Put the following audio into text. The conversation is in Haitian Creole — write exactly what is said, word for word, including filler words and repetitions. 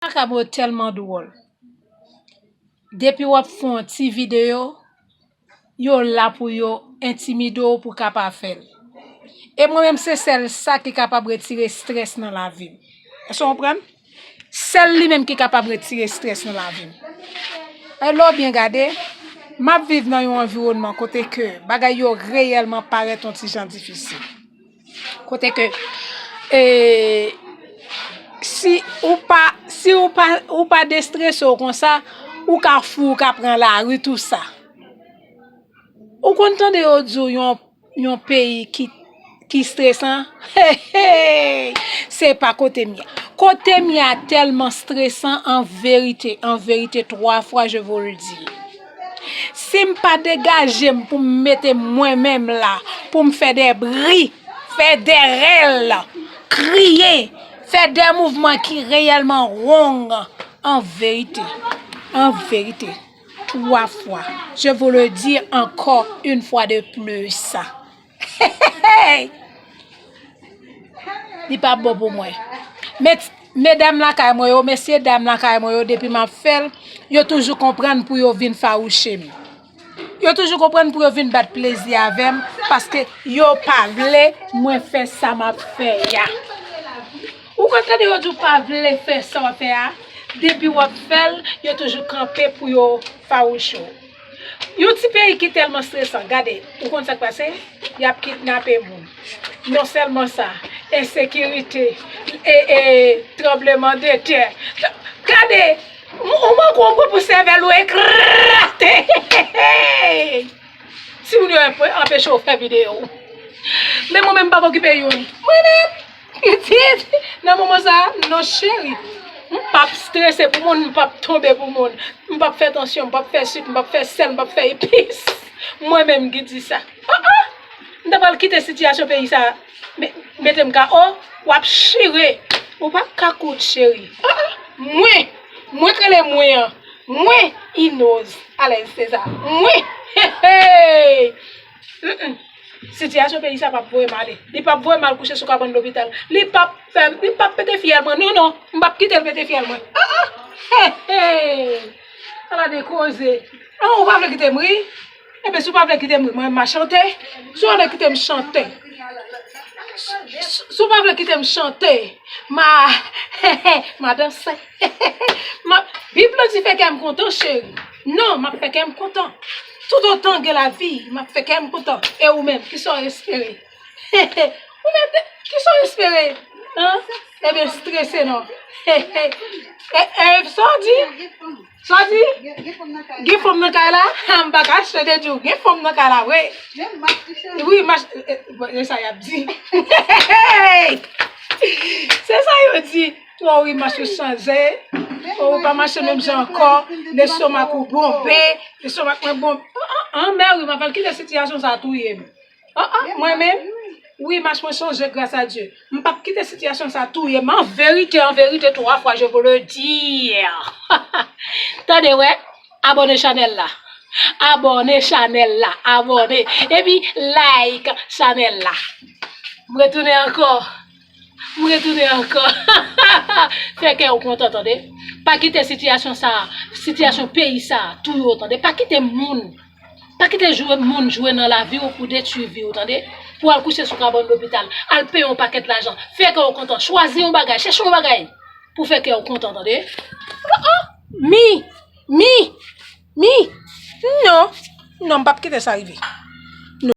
Makabo tèlman dwòl. Depi w ap fè yon ti videyo, yo la pou yo entimide w pou w ka pa fè l. E mwen menm, se sèl sa ki kapab retire estrès nan lavi m. Èske w konprann? Sèl li menm ki kapab retire estrès nan lavi m. E lè w byen gade, m ap viv nan yon anviwònman kote ke bagay yo reyèlman parèt yon ti jan difisil. Kote ke, e, si ou pa, si ou pa, ou pa destrese w konsa, ou ka fou, ou ka pran lari, tou sa. Ou konn tande yo di w yon, yon peyi ki, ki stresan? Hey, hey! Se pa kote m ye a. Kote m ye a tèlman stresan, an verite, an verite, twa fwa, je vous le dis. Si m pa degaje m pou m mete mwen menm la, pou m fè de bri, fè de rèl, kriye, fè de mouvman ki reyèlman wrong, an verite, an verite, twa fwa, je vous le dis encore une fois de plus. Li p ap bon pou mwen. Met, medam lakay mwen yo, mesye dam lakay mwen yo, depi m ap fè l, yo toujou konprann pou yo vin fawouche m. Yo toujou konprann pou yo vin bat plezi avè m, paske yo pa vle mwen fè sa m ap fè a. Ou konn tande yo di w pa vle fè sa w ap fè a, depi w ap fè l, yo toujou kanpe pou yo fawouche w. Yon ti peyi ki tèlman stresan, gade, ou konn sa k pase? Y ap kidnape moun. Non sèlman sa, ensekirite, e, e, tranbleman de tè. Gade, ou manke yon gout pou sèvèl ou eklate. Timoun yo anpe-, anpeche w fè videyo. Men mwen menm, m p ap okipe youn. Mwen menm, pitit, nan moman sa a, non cheri. M p ap strese pou moun, m p ap tonbe pou moun. M p ap fè tansyon, m p ap fè sik, m p ap fè sèl, m p ap fè epis. Mwen menm ki di sa. Ah, ah! M ta pral kite sitiyasyon peyi sa a me-, mete m ka o, w ap chire. Ou p ap ka kout, cheri. Ah, ah! Mwen, mwen k rele mwen an. Mwen, Inoz, alèz se sa. Mwen, hey, hey! Mm, mm. Sitiyasyon peyi sa p ap voye m ale. Li p ap voye m al kouche sou kabann lopital. Li p ap fè, li p ap pete fyèl mwen. Non, non. M p ap kite l pete fyèl mwen. Ah, ah! Hey, hey! Ala de koze. Ah, ou pa vle kite m ri? Enben, si w pa vle kite m ri, mwen, m a chante. Si w pa vle kite m chante. Si, si w pa vle kite m chante, ma, ma danse. Ma, Bib la di fè kè m kontan, cheri. Non, m ap fè kè m kontan. Toutotan gen lavi, m ap fè kè m kontan. E ou menm, kisa w espere? Ou menm, kisa w espere? Hein? Ebyen, strese non. E, e, sa w di? Sa w di? Gen fanm nan kay la? Ha, m pa kache, te di w, gen fanm nan kay la, wi. Wi, mach, e, e, bon, e sa y ap di. Se sa yo di. O wi, mach ou chanje. O, ou pa mache menm jan ankò. Lestomak ou bonbe. Lestomak mwen bonbe. An, an, an, mè wi, m ap al kite sitiyasyon sa a touye m. An, an, mwen menm? Wi, mach mwen chanje, gras a Dye. M p ap kite sitiyasyon sa a touye m. An verite, an verite, twa fwa, je vous le dis. Tande, wè, abòne chanèl la. Abòne chanèl la, abòne. Epi, like chanèl la. M retounen ankò. M retounen ankò. Fè kè w kontan, tande. Pa kite sitiyasyon sa a, sitiyasyon peyi sa a, touye w, tande. Pa kite moun, pa kite jwe moun jwe nan lavi w pou detwi vi w, tande. Pou al kouche sou kabann lopital, al peye yon pakèt lajan. Fè kè w kontan. Chwazi yon bagay, chèche yon bagay pou fè kè w kontan, tande. Oh, oh. Mi, mi, mi. Non, non, m p ap kite sa rive.